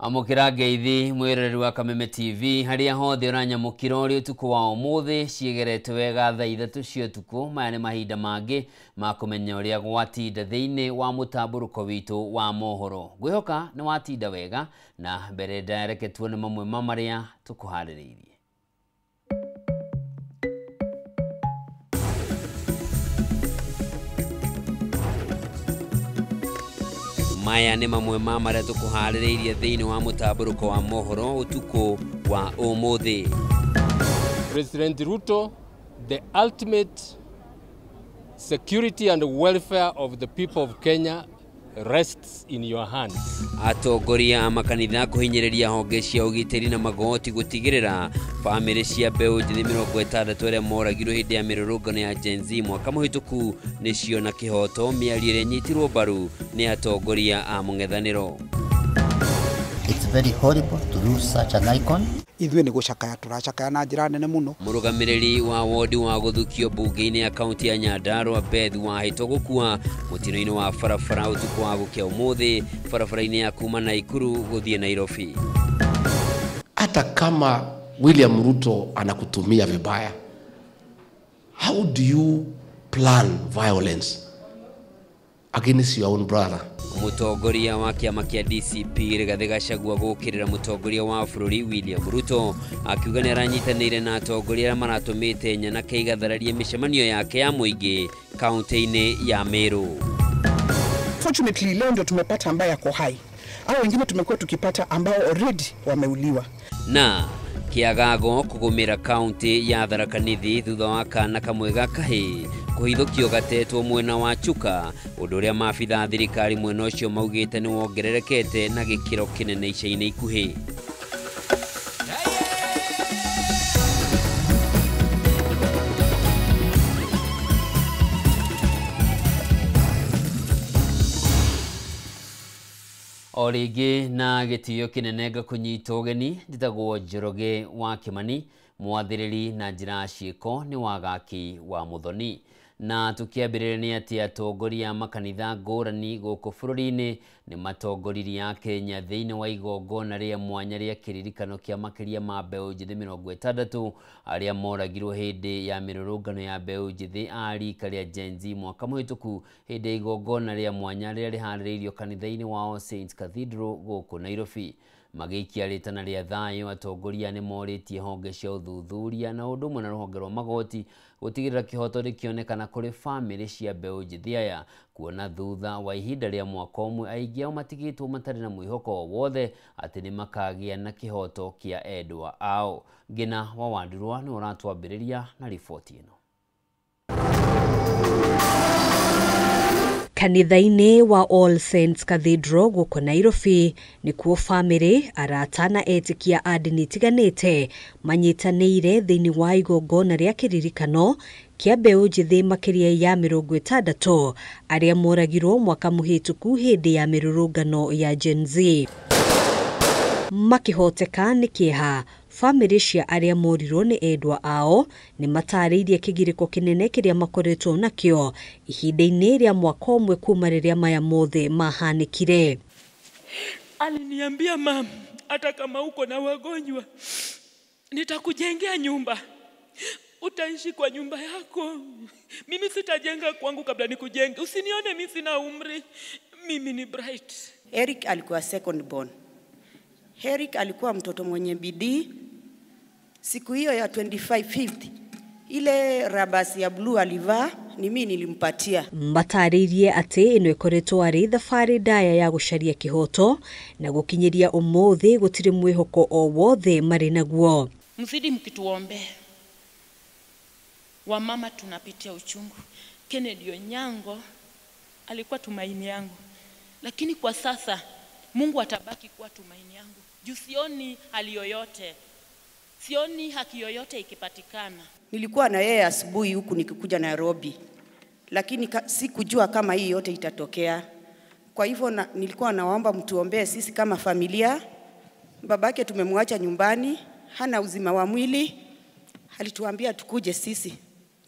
Amũkĩra ngeithi mwĩroreri wa Kameme TV harĩa hothe ũranyamũkĩra ũrĩ ũtukũ wa ũmũthĩ ciĩgerete wega thaa 3 cia ũtukũ. Maya nĩ mahinda mangĩ ma kũmenya ũrĩa gwatinda thĩinĩ wa mũtambũrũko witũ wa mohoro. Ngwĩhoka nĩ watinda wega na mbere ndareke tuone mamwe ma marĩa tũkũharĩrĩirie. Maya nĩ mamwe ma marĩa tũkũharĩrĩirie thĩinĩ wa mũtambũrũko wa mohoro ũtukũ wa ũmũthĩ. President Ruto, the ultimate security and welfare of the people of Kenya rests in your hands. Atongoria a makanitha kũhinyĩrĩria honge cia ũgitĩri na magoti gũtigĩrĩra bamĩrĩ cia mbeũ njĩthĩ 60 arĩa moragirwo hĩndĩ ya mĩrũrũngano ya Gen Z mwaka mũhĩtũku nĩciona kĩhoto, mĩario ĩrĩa ĩnyitirwo mbaru nĩ atongoria a mũng'ethanĩro. It's very horrible to lose such an icon. Ithuĩ nĩ gũcakaya tũracakaya na njĩra nene mũno. Mũrũgamĩrĩri wa wodi wa gũthukio mbunge-inĩ ya kaunti ya Nyandarua Beth Wahĩto gũkua mũtino-inĩ wa barabara ũtukũ wa gũkĩa ũmũthĩ barabara-inĩ ya kuma Naikuru gũthiĩ Nairobi. Hata kama William Ruto anakutumia vibaya, how do you plan violence against your own brother? Mũtongoria wa kĩama kĩa DCP Rigathĩ Gachagua gũkĩrĩra mũtongoria wa bũrũri William Ruto akiuga nĩ aranyitanĩire na atongoria arĩa maratũmĩte nyanake igathararie mĩcemanio yake ya mũingĩ kaunti-inĩ ya Meru. Fortunately leo ndio tumepata ambaye ako hai. Hao wengine tumekuwa tukipata ambao already wameuliwa. Na kĩagago kũgũmĩra kaunti ya Tharaka Nithi thutha wa kana kamwe ga kahĩĩ kũhithũkio gatetwo mwena wa Chuka, ũndũ ũrĩa maabitha thirikari mwena ũcio maugĩte nĩ wongererekete na gĩkĩro kĩnene ica-inĩ ikuhĩ. O rĩngĩ na gĩtĩo kĩnene ngakũnyita ũgeni, njĩtagwo Njoroge wa Kĩmani, mwathĩrĩri na njĩra ciĩko nĩ Wagaki wa Mũthoni. Na tũkĩambĩrĩria nĩ atĩ atongoria a makanitha ngũrani gũkũ bũrũri-inĩ nĩ matongoririe Akenya thĩinĩ wa igongona rĩa mwanya rĩa kĩririkano kĩa makĩria ma mbeũ njĩthĩ 60 arĩa moragirwo hĩndĩ ya mĩrũrũngano ya mbeũ njĩthĩ a rika rĩa Gen Z mwaka mũhĩtũku hĩndĩ ya igongona rĩa mwanya rĩrĩa rĩharĩrĩirio kanitha-inĩ wa All Saints Cathedral gũkũ Nairobi. Magĩikia rĩtana rĩa thayũ, atongoria nĩ morĩtie honge cia ũthuthuria na ũndũ ũmwe na rũhonge rwa magoti gũtigĩrĩra kĩhoto nĩkĩonekana kũrĩ bamĩrĩ cia mbeũ njĩthĩ aya, kuona thutha wa ihinda rĩa mwaka ũmwe aingĩ ao matigĩtwo matarĩ na mwĩhoko o wothe atĩ nĩ makagĩa na kĩhoto kĩa endwa ao. Ngĩna wa Wandurwa nĩ ũratwambĩrĩria na riboti ĩno. Kanitha-inĩ wa All Saints Cathedral gũkũ Nairobi nĩkuo bamĩrĩ, arata na etĩkia a ndini itiganĩte manyitanĩire thĩinĩ wa igongona rĩa kĩririkano kĩa mbeũ njĩthĩ makĩria ya 60 arĩa moragirwo mwaka mũhĩtũku hĩndĩ ya mĩrũrũngano ya Gen Z. Makĩhoteka nĩ kĩeha, bamĩrĩ cia arĩa morirwo nĩ endwa ao nĩ matarĩirie kĩgirĩko kĩnene kĩrĩa makoretwo nakĩo ihinda-inĩ rĩa mwaka ũmwe kuma rĩrĩa maya mothe mahanĩkire. Aliniambia, mam, hata kama uko na wagonjwa nitakujengea nyumba, utaishi kwa nyumba yako. Mimi sitajenga kwangu kabla nikujenge. Usinione mimi sina umri, mimi ni bright. Eric alikuwa second born. Eric alikuwa mtoto mwenye bidii. Siku hiyo ya 2550 ile rabasi ya blue alivaa ni mimi nilimpatia. Matarĩirie atĩ ĩno ĩkoretwo arĩ thabarĩ ndaya ya gũcaria kĩhoto na gũkinyĩria ũmũthĩ gũtirĩ mwĩhoko o wothe marĩ naguo. Mzidi mkituombe, wamama tunapitia uchungu. Kennedy Onyango alikuwa tumaini yangu, lakini kwa sasa Mungu atabaki kuwa tumaini yangu. Juu sioni hali yoyote, sioni haki yoyote ikipatikana. Nilikuwa na yeye asubuhi huku nikikuja Nairobi, lakini sikujua kama hii yote itatokea. Kwa hivyo nilikuwa naomba mtuombee sisi kama familia. Babake tumemwacha nyumbani, hana uzima wa mwili. Alituambia tukuje sisi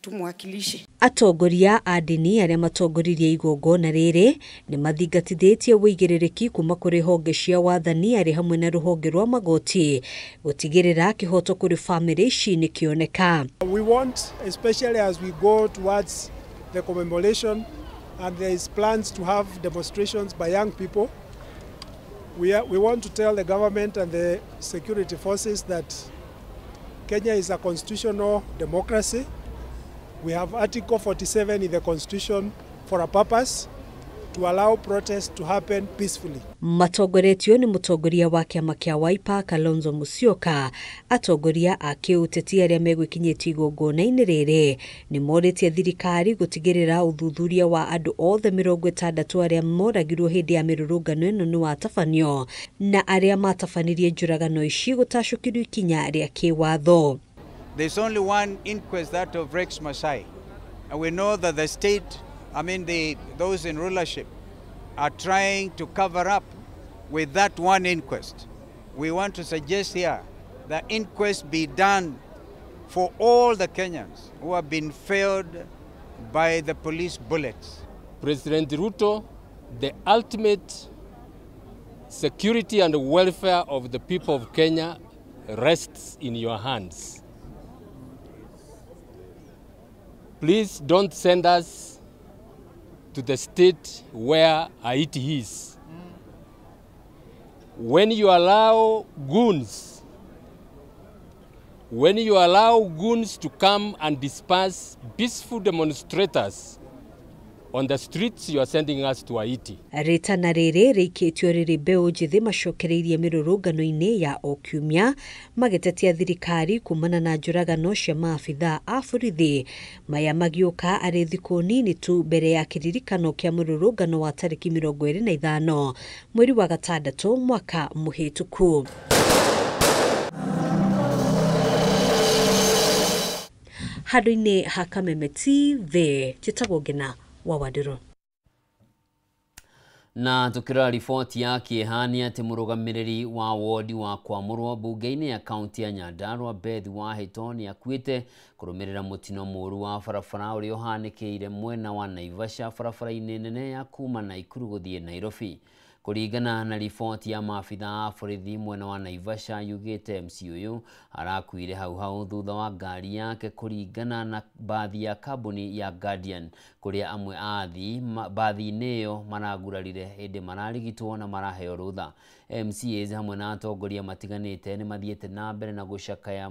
Tumwakilishe. Atongoria a ndini arĩa matongoririe igongona rĩrĩ nĩ mathingatithĩtie wũigĩrĩrĩki kuma kũrĩ honge cia wathani arĩ hamwe na rũhonge rwa magoti gũtigĩrĩra kĩhoto kũrĩ bamĩrĩ ici nĩ kĩoneka. We want, especially as we go towards the commemoration and there is plans to have demonstrations by young people, we want to tell the government and the security forces that Kenya is a constitutional democracy. We have Article 47 in the Constitution for a purpose, to allow protests to happen peacefully. Matongoretio nĩ mũtongoria wa kĩama kĩa Wiper Kalonzo Musyoka, atongoria a kĩũteti arĩa megwĩkinyĩtie igongona-inĩ rĩrĩ nĩ morĩtie thirikari gũtigĩrĩra ũthuthuria wa andũ othe 60 arĩa moragirwo hĩndĩ ya mĩrũrũngano ĩno nĩ watabanio na arĩa matabanirie njũragano ici gũtacũkĩrio ikinya rĩa kĩwatho. There's only one inquest, that of Rex Masai. And we know that the state, I mean those in rulership, are trying to cover up with that one inquest. We want to suggest here that inquest be done for all the Kenyans who have been failed by the police bullets. President Ruto, the ultimate security and welfare of the people of Kenya rests in your hands. Please don't send us to the state where Haiti is. When you allow goons, to come and disperse peaceful demonstrators on the streets, you are sending us to Haiti. Rĩtana rĩrĩ rĩikĩtio rĩrĩ mbeũ njĩthĩ macokereirie mĩrũrũngano-inĩ ya o kiumia magĩtetia thirikari kumana na njũragano cia maabithaa a borithi. Maya magĩũka arĩ thikũ nini tu mbere ya kĩririkano kĩa mũrũrũngano wa tarĩki 25 mweri wa gatandatũ mwaka mũhĩtũku. Handũ-inĩ ha Kameme TV, njĩtagwo Ngina wa Wandĩrũ. Na tukirora riboti ya kĩeha nĩ atĩ mũrũgamĩrĩri wa wodi wa Kwamũrwo mbunge-inĩ ya kaunti ya Nyandarua Beth Wahĩto nĩ akuĩte kũrũmĩrĩra mũtino mũũru wa barabara ũrĩa ũhanĩkĩire mwena wa Naivasha barabara-inĩ nene ya kuma Naikuru gũthiĩ Nairobi. Kũringana na riboti ya maabithaa a borithi mwena wa Naivasha yugĩte MC ũyũ arakuire hau hau thutha wa ngari yake kũringana na bathi ya kambuni ya Guardian kũrĩa amwe a athii bathi-inĩ ĩyo maragurarire hĩndĩ mararigitwo na maraheo rũtha. MCAs hamwe na atongoria matiganĩte nĩ mathiĩte na mbere na gũcakaya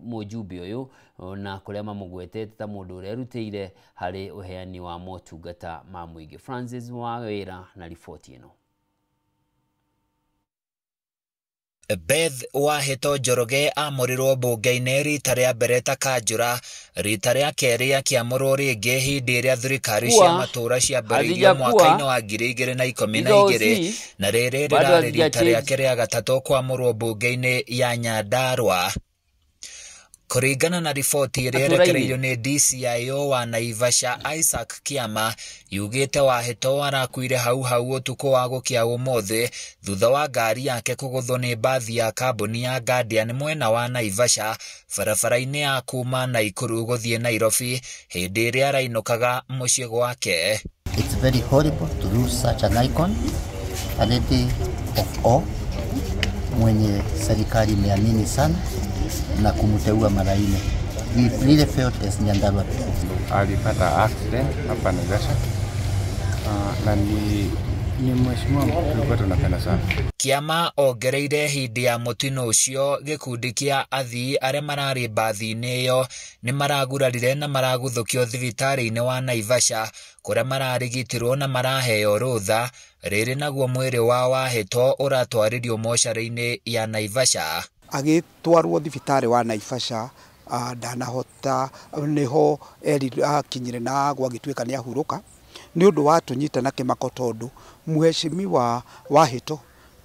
mũjumbe ũyũ na kũrĩa mamũgwetete ta mũndũ ũrerutĩire harĩ ũheani wa motungata ma mũingĩ. Francis Wawĩra na riboti ĩno. Beth Wahĩto Njoroge amũrirwo mbunge-inĩ rita rĩa mbere ta kanjũra, rita rĩa kerĩ akĩamũrwo rĩngĩ hĩndĩ ĩrĩa thirikari cia matũũra ciambĩrĩirio mwaka-inĩ wa 2012 na rĩrĩ rĩrarĩ rita rĩake rĩa gatatũ kwamũrwo mbunge-inĩ ya Nyandarua. Kũringana na riboti ĩrĩa ĩrekereirio nĩ DCIO wa Naivasha Isaac Kiama yugĩte Wahĩto arakuire hau hau ũtukũ wa gũkĩa ũmũthĩ thutha wa ngari yake kũgũthwo nĩ mbathi ya kambuni ya Guardian mwena wa Naivasha barabara-inĩ ya kuma Naikuru gũthiĩ Nairobi hĩndĩ ĩrĩa arainũkaga mũciĩ gwake. It's very horrible to lose such an icon, a lady of awe, mwenye serikali imeamini sana na kumteua mara nne. We really felt as Nyandarua people. Alipata accident hapa Naivasha na ni mheshimiwa tulikuwa tunapenda sana. Kiama ongereire hĩndĩ ya mũtino ũcio gĩkundi kĩa athii arĩa mararĩ mbathi-inĩ ĩyo nĩ maragurarire na maraguthũkio thibitarĩ-inĩ wa Naivasha kũrĩa mararigitirwo na maraheo rũtha. Rĩrĩ naguo mwĩrĩ wa Wahĩto ũratwarĩrio mocarĩ-inĩ ya Naivasha. Agĩtwarwo thibitarĩ wa Naivasha ndanahota niho akinyire na gwagĩtuĩka nĩ ahurũka nĩ ũndũ wa tũnyita na kĩmako tondũ mheshimiwa Wahĩto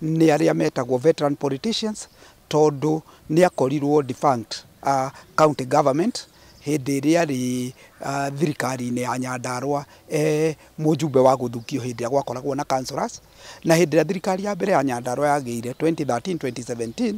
nĩ arĩa metagwo veteran politicians tondũ nĩ akorirwo defunct county government hĩndĩ ĩrĩa arĩ thirikari-inĩ ya Nyandarua mũjumbe wa gũthukio hĩndĩ ĩrĩa gwakoragwo na councillors na hĩndĩ ĩrĩa thirikari ya mbere ya Nyandarua yagĩire 2013 2017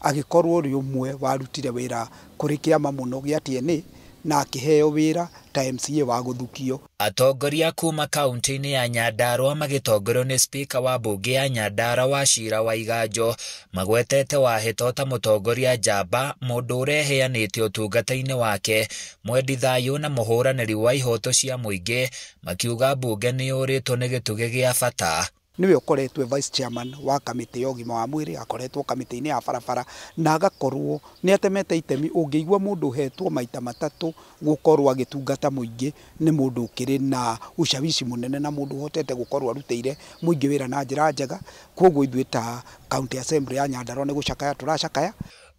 agĩkorwo ũrĩ ũmwe warutire wĩra kũrĩ kĩama mũno gĩa TNA na akĩheo wĩra ta MCA wa gũthukio. Atongoria kuma kaunti-inĩ ya Nyandarua magĩtongorio nĩ spika wa mbunge ya Nyandarua Wachira Waiganjo magwetete Wahĩto ta mũtongoria njamba, mũndũ ũreheanĩte ũtungata-inĩ wake, mwendi thayũ na mũhũranĩri wa ihoto cia mũingĩ, makiuga mbunge nĩ yũrĩtwo nĩ gĩtugĩ gĩa bata. Niwe ũkoretwo vice chairman wa kamĩtĩ ya ũgima wa mwĩrĩ, akoretwo kamĩtĩ-inĩ ya barabara na agakorwo nĩ atemete itemi. Ũngĩigua mũndũ ũhetwo maita matatũ gũkorwo agĩtungata mũingĩ nĩ mũndũ ũkĩrĩ na ushawishi mũnene na mũndũ ũhotete gũkorwo arutĩire mũingĩ wĩra na njĩra njega. Koguo ithuĩ ta County Assembly ya Nyandarua nĩ gũcakaya tũracakaya.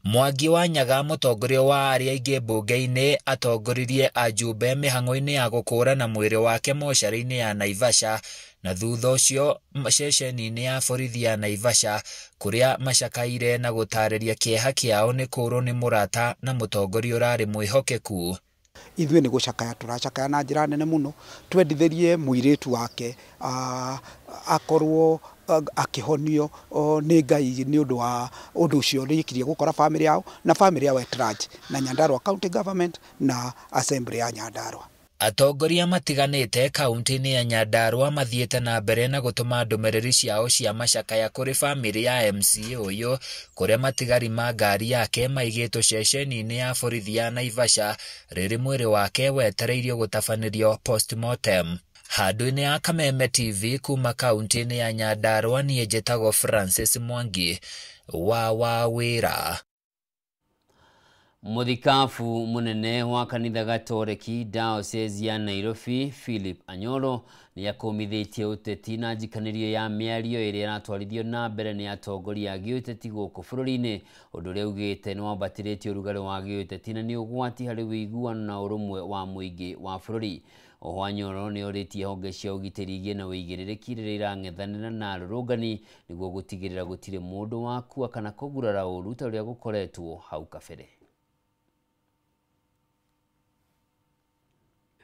Mwangi wa Nyaga, mũtongoria wa arĩa aingĩ mbunge-inĩ, atongoririe ajumbe mĩhang'o-inĩ ya gũkũũrana mwĩrĩ wake mocarĩ-inĩ ya Naivasha na thutha ũcio ceceni-inĩ ya borithi ya Naivasha kũrĩa macakaire na gũtarĩria kĩeha kĩao nĩ kũũrwo nĩ mũrata na mũtongoria ũrarĩ mwĩhokeku. Ithuĩ nĩ gũcakaya tũracakaya na njĩra nene mũno, twendithĩrie mũirĩtu wake akorwo akĩhonio nĩ Ngai nĩ ũndũ wa ũndũ ũcio ũrĩkirie gũkora famĩlĩ yao na famĩlĩ yao at large na Nyandarua County Government na Assembly ya Nyandarua. Atongoria matiganĩte kaunti-inĩ ya Nyandarua mathiĩte na mbere na gũtũma ndũmĩrĩri ciao cia macakaya kũrĩ famĩlĩ ya MCA ũyũ, kũrĩa matigari ma ngari yake maigĩtwo ceceni-inĩ ya borithi ya Naivasha rĩrĩ mwĩrĩ wake wetereirio gũtabanĩrio postmortem. Handũ-inĩ ya Kameme TV kuma kaunti-inĩ ya Nyandarua, niĩ njĩtagwo Francis Mwangi wa Wawĩra. Mũthikabu mũnene wa kanitha Gatoreki Diocese ya Nairobi Philip Anyolo nĩ akũmithĩtie ũteti na njikanĩrio ya mĩario ĩrĩa ĩratwarithio na mbere nĩ atongoria a gĩũteti gũkũ bũrũri-inĩ, ũndũ ũrĩa augĩte nĩ wambatĩrĩtie ũrugarĩ wa gĩũteti na nĩ ũgwati harĩ ũiguano na ũrũmwe wa mũingĩ wa bũrũri. Oho Anyolo nĩ orĩtie honge cia ũgitĩri igĩe na ũigĩrĩrĩki rĩrĩa irang'ethanĩra na arũrũngani nĩguo gũtigĩrĩra gũtirĩ mũndũ wakua kana kũgurara ũru ta ũrĩa gũkoretwo hau kabere.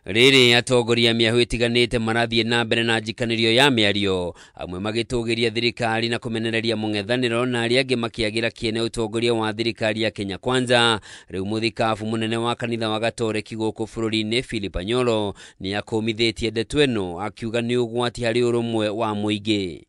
Rĩrĩ atongoria mĩahũ ĩtiganĩte marathiĩ na mbere na njikanĩrio ya mĩario, amwe magĩtũgĩria thirikari na kũmenereria mũng'ethanĩro na arĩa angĩ makĩagĩra kĩene ũtongoria wa thirikari ya Kenya Kwanza. Rĩu mũthikabu mũnene wa kanitha wa Gatoreki gũkũ bũrũri-inĩ Philip Anyolo nĩ akũmithĩtie ndeto ĩno akiuga nĩ ũgwati harĩ ũrũmwe wa mũingĩ.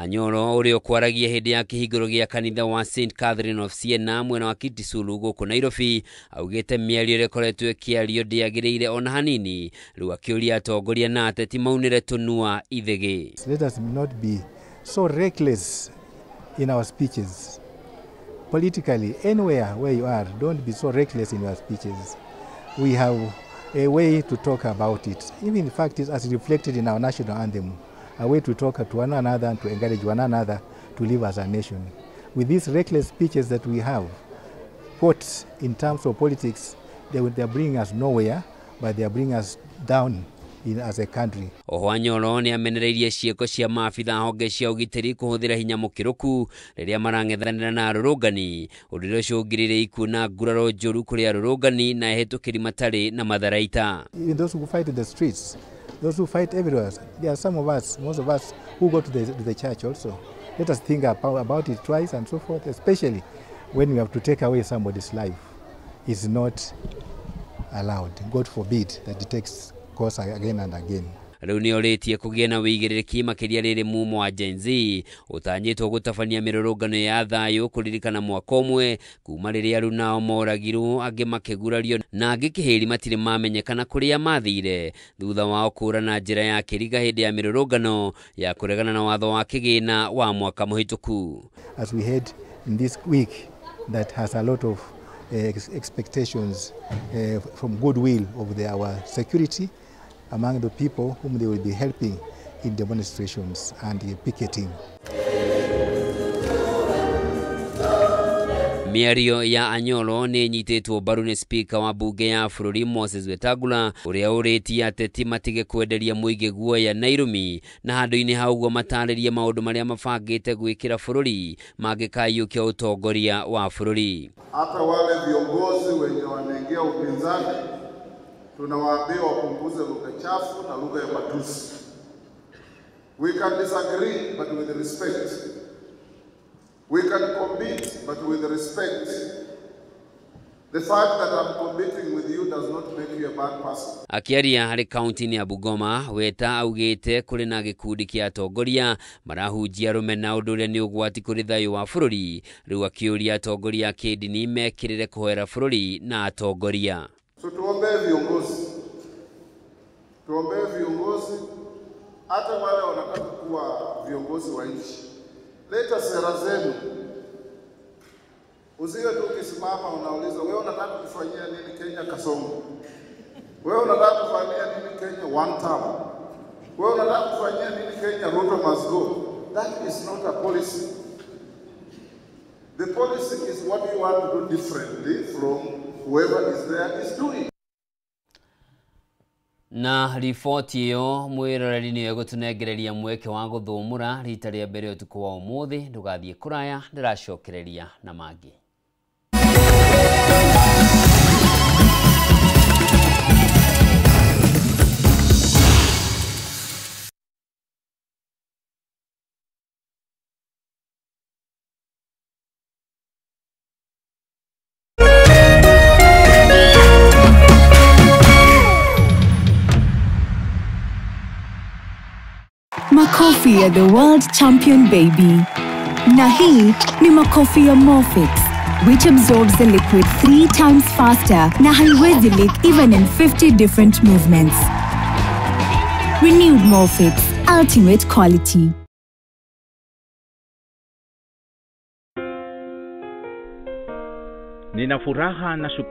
Anyolo ũrĩa ũkwaragia hĩndĩ ya kĩhingũro gĩa kanitha wa St Catherine of Siena mwena wa Kitisuru gũkũ Nairobi augĩte mĩario ĩrĩa ĩkoretwo ĩkĩario ndĩagĩrĩire ona hanini, rĩu akĩũria atongoria na ateti maunĩre tũnua ithĩgĩ. Let us not be so reckless in our speeches. Politically, anywhere where you are, don't be so reckless in your speeches. We have a way to talk about it. Even in fact, it's as reflected in our national anthem, a way to talk to one another and to encourage one another to live as a nation. With these reckless speeches that we have, quotes in terms of politics, they are bringing us nowhere, but they are bringing us down as a country. Oho Anyolo nĩ amenereirie ciĩko cia maabitha honge cia ũgitĩri kũhũthĩra hinya mũkĩrũku rĩrĩa marang'ethanĩra na arũrũngani, ũndũ ũrĩa ũcũngĩrĩire ikuũ na nguraro njũru kũrĩ arũrũngani na ehĩtũkĩri matarĩ na matharaita. Even those who fight in the streets, those who fight everywhere, there are some of us, most of us who go to the church also. Let us think about it twice and so forth, especially when we have to take away somebody's life. It's not allowed. God forbid that it takes course again and again. Rĩu nĩ orĩtie kũgĩa na wĩigĩrĩrĩki makĩria rĩrĩ mumo wa Gen Z ũtanyĩtwo gũtabania mĩrũrũngano ya thayũ kũririkana mwaka ũmwe kuma rĩrĩa arunao moragirwo, angĩ makĩgurario na angĩ kĩhĩri matirĩ mamenyekana kũrĩa mathire thutha wao kũũra na njĩra ya kĩriga hĩndĩ ya mĩrũrũngano ya kũregana na watho wa kĩgĩna wa mwaka mũhĩtũku. As we head in this week that has a lot of expectations from goodwill of our security among the people whom they will be helping in demonstrations and picketing. Mĩario ya Anyolo nĩ ĩnyitĩtwo mbaru nĩ spika wa bunge ya bũrũri Moses Wetangula ũrĩa ũrĩtie ateti matige kwenderia mũingĩ guoya na irũmi na handũ-inĩ ha ũguo matarĩrie maũndũ marĩa mabangĩte gwĩkĩra bũrũri mangĩkaiyũkia ũtongoria wa bũrũri. Hata wale viongozi wenye wanaingia upinzani tunawaambia wapunguze lugha chafu na lugha ya matusi. We can disagree but with respect. We can compete but with respect. The fact that I'm competing with you does not make you a bad person. Akĩaria harĩ kaunti-inĩ ya Bungoma, Weta augĩte kũrĩ na gĩkundi kĩa atongoria marahunjia rũmena ũndũ ũrĩa nĩ ũgwati kũrĩ thayũ wa bũrũri. Rĩu akĩũria atongoria a kĩndini mekĩrĩre kũhoera bũrũri na atongoria. So tuombee viongozi, tuombee viongozi, hata wale wanataka kuwa viongozi wa nchi. Leta sera zenu. Usiwe tu ukisimama unauliza wewe unataka kufanyia nini Kenya Kasongo? Wewe unataka kufanyia nini Kenya one term? Wewe unataka kufanyia nini Kenya Ruto must go? That is not a policy. The policy is what you want to do differently from whoever is there is doing. Na riboti ĩyo mwĩroreri nĩyo ĩgũtũnengereria mweke wa gũthũmũra rita rĩa mbere ũtukũ wa ũmũthĩ. Ndũgathiĩ kũraya, ndĩracokereria na mangĩ. Makofi ya the world champion baby. Na hii ni makofi ya Morfix, which absorbs the liquid 3 times faster na haiwezi leak even in 50 different movements. Renewed Morfix, ultimate quality. Nina furaha na shukrani.